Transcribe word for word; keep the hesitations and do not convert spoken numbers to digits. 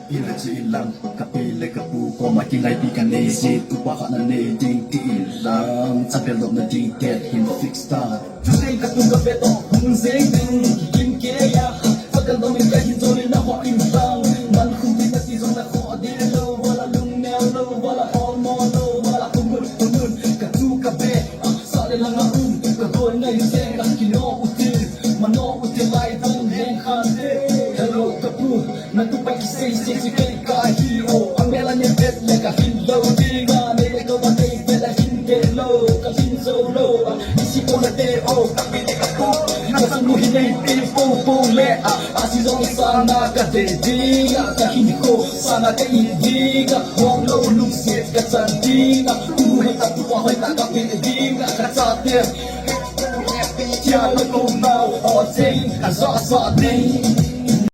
Ina chi ilang, kapi le kapu koma kinaipi kanei se, tupa khat nanei ding ti ilang, chapel dom na ding te hin fix ta. Chuteng katu kape to, hung jeng ding, kim ke ya, pakan dom in kahin jol in na ho in lang, man khum tin na ti jong na kho de lo, wala lung neo lo, wala hol mo lo, wala kumun, kumun, katu kape, ah, sa le langa um, ka gol na in jeng, ah, kino util, mano util lai dang, leng khan te, hello, kapu, na tu pa kisei, sei, sei, kei ka hi o, a mela ne vet le ka hin lo, ti nga, ne le ka ba nei, vet la hin ke lo, ka hin zo lo, ah, isi ko na te o, ka pi le ka pu, na sa mu hin nei, pi po po le, ah, a si zo sa na ka de, di nga, ka hin ko, sa na ka in, di nga, wang lo, lung se, ka sa, di nga, tu hoi ta, tu pa hoi ta, ka pi, di nga, ka sa te, Tia lo ko nau, o jeng, ka sa sa ding.